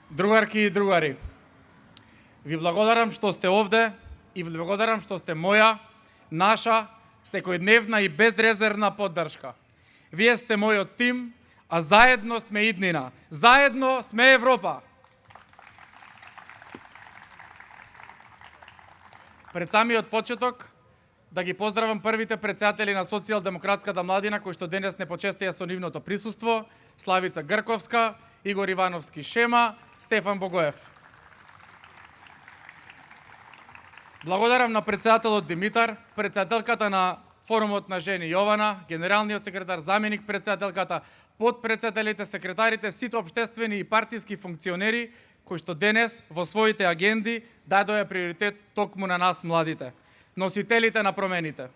Другарки и другари, ви благодарам што сте овде и ви благодарам што сте моја, наша, секојдневна и безрезервна поддршка. Вие сте мојот тим, а заедно сме иднина. Заедно сме Европа. Пред самиот почеток, да ги поздравам првите претседатели на Социјалдемократската младина кои што денес не почестија со нивното присуство: Славица Грковска, Игор Ивановски Шема, Стефан Богоев. Благодарам на претседателот Димитар, претседателката на Форумот на жени Јована, генералниот секретар, заменик претседателката, подпредседателите, секретарите, сите општествени и партиски функционери кои што денес во своите агенди дадоа приоритет токму на нас младите, носителите на промените.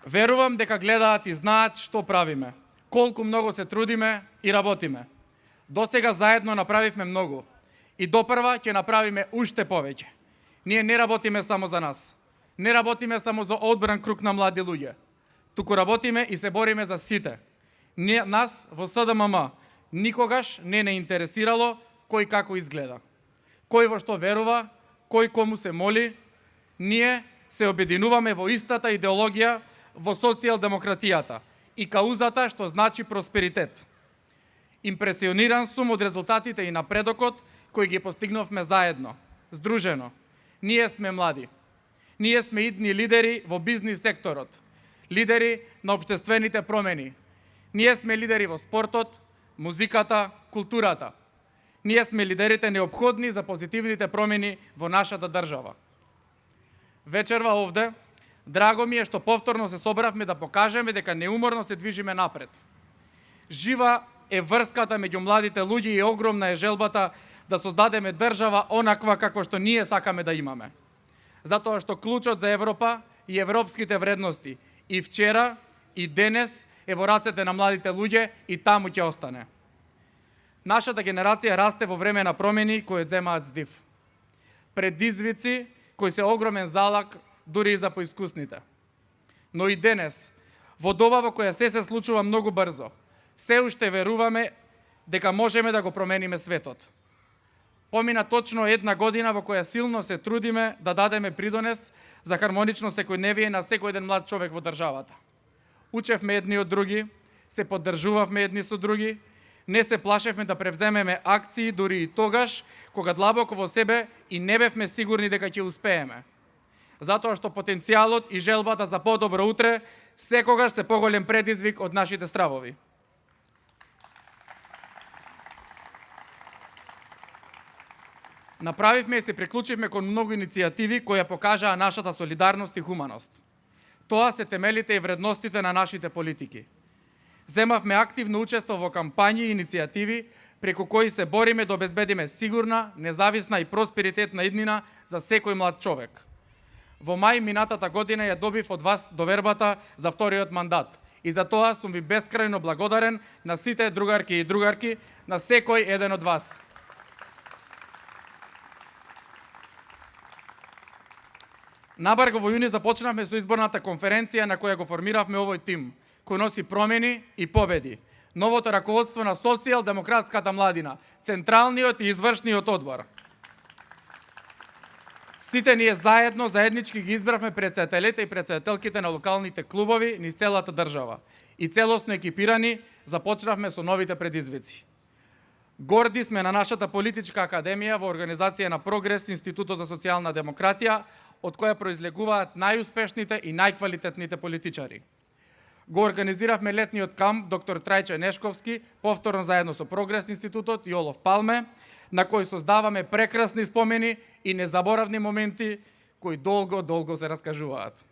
Верувам дека гледаат и знаат што правиме, колку многу се трудиме и работиме. Досега заедно направивме многу и допрва ќе направиме уште повеќе. Ние не работиме само за нас, не работиме само за одбран круг на млади луѓе, туку работиме и се бориме за сите. Нас во СДММ никогаш не интересирало кој како изгледа, кој во што верува, кој кому се моли. Ние се обединуваме во истата идеологија, во социјалдемократијата и каузата што значи просперитет. Импресиониран сум од резултатите и напредокот кои ги постигнавме заедно, здружено. Ние сме млади. Ние сме идни лидери во бизнис секторот, лидери на општествените промени. Ние сме лидери во спортот, музиката, културата. Ние сме лидерите неопходни за позитивните промени во нашата држава. Вечерва овде, драго ми е што повторно се собравме да покажеме дека неуморно се движиме напред. Жива е врската меѓу младите луѓе и огромна е желбата да создадеме држава онаква како што ние сакаме да имаме. Затоа што клучот за Европа и европските вредности и вчера и денес е во рацете на младите луѓе и таму ќе остане. Нашата генерација расте во време на промени кои земаат здив. Предизвици кои се огромен залак дури и за поискусните. Но и денес, во доба во која се случува многу брзо, се уште веруваме дека можеме да го промениме светот. Помина точно една година во која силно се трудиме да дадеме придонес за хармонично секојдневие на секој еден млад човек во државата. Учевме едни од други, се поддржувавме едни со други, не се плашевме да превземеме акции дури и тогаш кога длабоко во себе и не бевме сигурни дека ќе успееме. Затоа што потенцијалот и желбата за подобро утре секогаш се поголем предизвик од нашите стравови. Направивме и се приклучивме кон многу иницијативи кои покажаа нашата солидарност и хуманост. Тоа се темелите и вредностите на нашите политики. Земавме активно учество во кампањи и иницијативи преку кои се бориме да обезбедиме сигурна, независна и просперитетна иднина за секој млад човек. Во мај минатата година ја добив од вас довербата за вториот мандат и за тоа сум ви бескрајно благодарен на сите другарки и другарки, на секој еден од вас. Набрзо во јуни започнавме со изборната конференција на која го формиравме овој тим, кој носи промени и победи. Новото раководство на Социјалдемократската младина, Централниот и Извршниот одбор. Сите ние заеднички ги избравме претседателите и претседателките на локалните клубови низ целата држава и целосно екипирани започнавме со новите предизвици. Горди сме на нашата политичка академија во организација на Прогрес, Институтот за социјална демократија, од која произлегуваат најуспешните и најквалитетните политичари. Го организиравме летниот камп доктор Трајче Нешковски, повторно заедно со Прогрес Институтот и Олов Палме, на кој создаваме прекрасни спомени и незаборавни моменти кои долго се раскажуваат.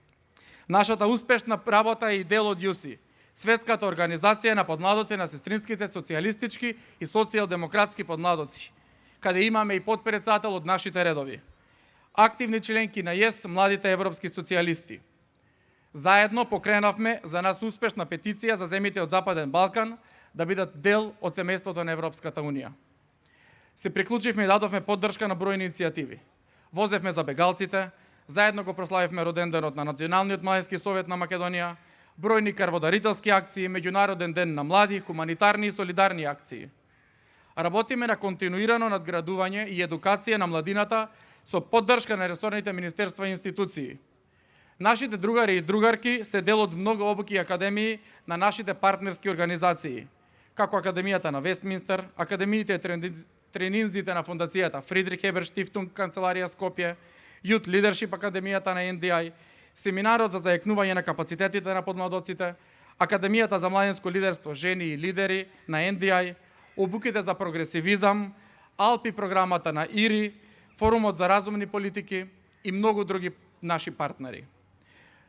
Нашата успешна работа е и дел од ЈУСИ, светската организација на подмладоци на сестринските социјалистички и социјалдемократски подмладоци, каде имаме и подпредседател од нашите редови. Активни членки на јЕС, младите европски социјалисти. Заедно покренавме за нас успешна петиција за земите од Западен Балкан да бидат дел од семејството на Европската Унија. Се приклучивме и дадовме поддршка на бројни иницијативи. Возевме за бегалците, заедно го прославивме роденденот на Националниот младински совет на Македонија, бројни крводарителски акции, меѓународен ден на млади, хуманитарни и солидарни акции. Работиме на континуирано надградување и едукација на младината со поддршка на ресорните министерства и институции. Нашите другари и другарки се дел од многу обуки и академии на нашите партнерски организации, како Академијата на Вестминстер, академиите и тренинзите на фондацијата Фридрих Ебер Штифтунг, канцеларија Скопје, Youth Leadership Академијата на NDI, семинарот за зајакнување на капацитетите на подмладоците, Академијата за младинско лидерство Жени и лидери на NDI, обуките за прогресивизам, Алпи програмата на ИРИ, Форумот за разумни политики и многу други наши партнери.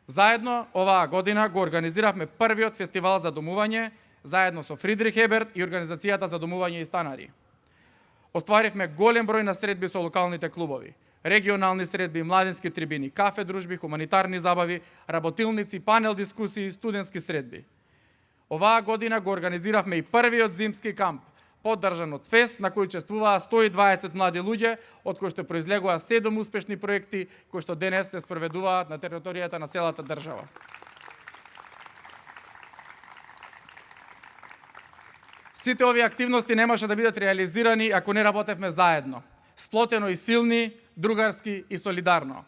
Заедно оваа година го организиравме првиот фестивал за домување, заедно со Фридрих Еберт и Организацијата за домување и станари. Остваривме голем број на средби со локалните клубови, регионални средби, младински трибини, кафе дружби, хуманитарни забави, работилници, панел дискусии, студентски средби. Оваа година го организиравме и првиот зимски камп, поддржан од ФЕС, на кој учествуваа 120 млади луѓе, од кои што произлегува 7 успешни проекти, кои што денес се спроведуваат на територијата на целата држава. Сите овие активности немаше да бидат реализирани ако не работевме заедно, сплотено и силни, другарски и солидарно.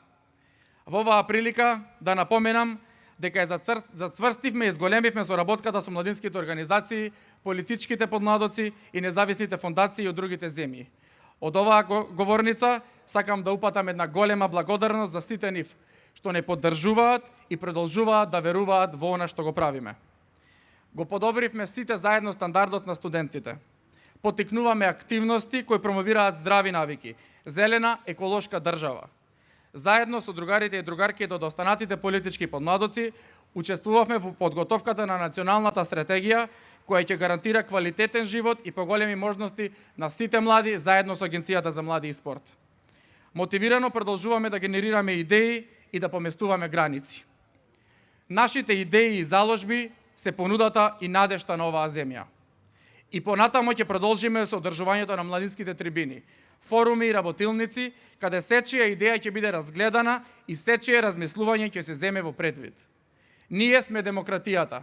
Во оваа прилика да напоменам дека ја зацврстивме и зголемивме соработката со младинските организации, политичките подмладоци и независните фондации од другите земји. Од оваа говорница сакам да упатам една голема благодарност за сите нив, што не поддржуваат и продолжуваат да веруваат во она што го правиме. Го подобривме сите заедно стандардот на студентите. Потикнуваме активности кои промовираат здрави навики, зелена, еколошка држава. Заедно со другарите и другарките од останатите политички подмладоци, учествувавме во подготовката на националната стратегија, која ќе гарантира квалитетен живот и поголеми можности на сите млади, заедно со Агенцијата за млади и спорт. Мотивирано продолжуваме да генерираме идеи и да поместуваме граници. Нашите идеи и заложби се понудата и надежта на оваа земја. И понатамо ќе продолжиме со одржувањето на младинските трибини, форуми и работилници, каде сечија идеја ќе биде разгледана и сечија размислување ќе се земе во предвид. Ние сме демократијата,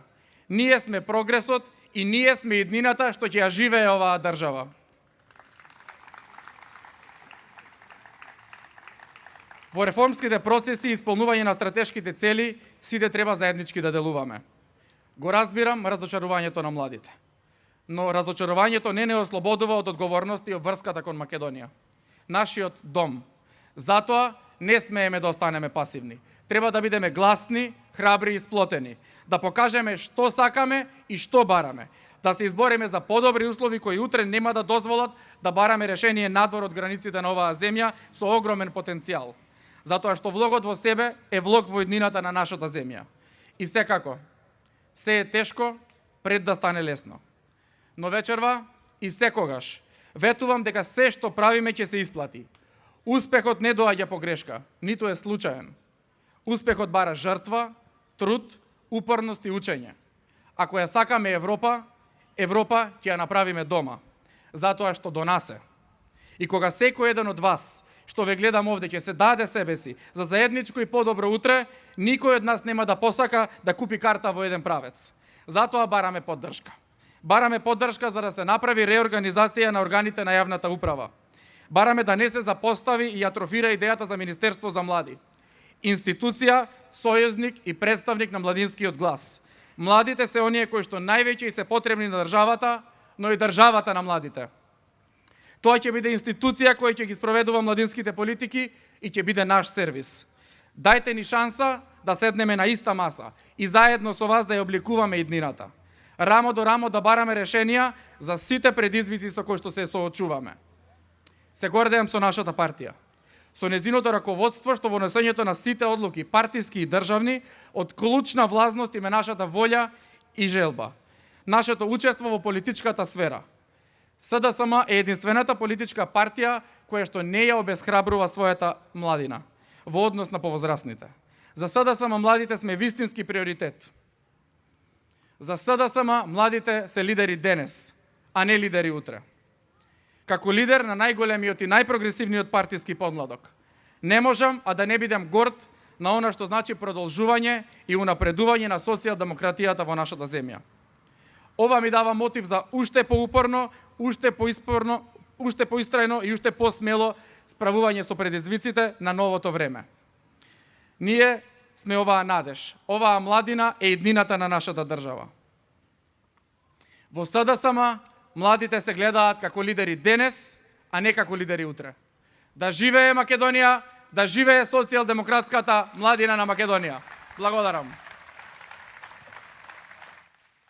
ние сме прогресот и ние сме иднината што ќе ја живее оваа држава. Во реформските процеси и исполнување на стратешките цели, сите треба заеднички да делуваме. Го разбирам разочарувањето на младите, но разочарувањето не ослободува од одговорност и обврската кон Македонија, нашиот дом. Затоа не смееме да останеме пасивни. Треба да бидеме гласни, храбри и сплотени, да покажеме што сакаме и што бараме, да се избориме за подобри услови кои утре нема да дозволат да бараме решение надвор од границите на оваа земја со огромен потенцијал. Затоа што влогот во себе е влог во иднината на нашата земја. И секако, се е тешко пред да стане лесно. Но вечерва и секогаш ветувам дека се што правиме ќе се исплати. Успехот не доаѓа по грешка, ниту е случаен. Успехот бара жртва, труд, упорност и учење. Ако ја сакаме Европа, Европа ќе ја направиме дома, затоа што до нас е. И кога секој еден од вас што ве гледам овде ќе се даде себе си за заедничко и подобро утре, никој од нас нема да посака да купи карта во еден правец. Затоа бараме поддршка. Бараме поддршка за да се направи реорганизација на органите на јавната управа. Бараме да не се запостави и атрофира идејата за Министерство за млади. Институција, сојузник и представник на младинскиот глас. Младите се оние кои што највеќе и се потребни на државата, но и државата на младите. Тоа ќе биде институција која ќе ги спроведува младинските политики и ќе биде наш сервис. Дајте ни шанса да седнеме на иста маса и заедно со вас да ја обликуваме иднината. Рамо до рамо да бараме решенија за сите предизвици со кои што се соочуваме. Се гордеам со нашата партија, со незиното раководство што во носењето на сите одлуки, партиски и државни, од клучна влазност име нашата волја и желба. Нашето учество во политичката сфера. СДСМ е единствената политичка партија која што не ја обесхрабрува својата младина во однос на повозрастните. За СДСМ младите сме вистински приоритет. За СДСМ младите се лидери денес, а не лидери утре. Како лидер на најголемиот и најпрогресивниот партиски подмладок, не можам а да не бидам горд на она што значи продолжување и унапредување на социјалдемократијата во нашата земја. Ова ми дава мотив за уште поупорно, уште поистрајно и уште посмело справување со предизвиците на новото време. Ние сме оваа надеж, оваа младина е иднината на нашата држава. Во СДСМ младите се гледаат како лидери денес, а не како лидери утре. Да живее Македонија, да живее социјалдемократската младина на Македонија. Благодарам.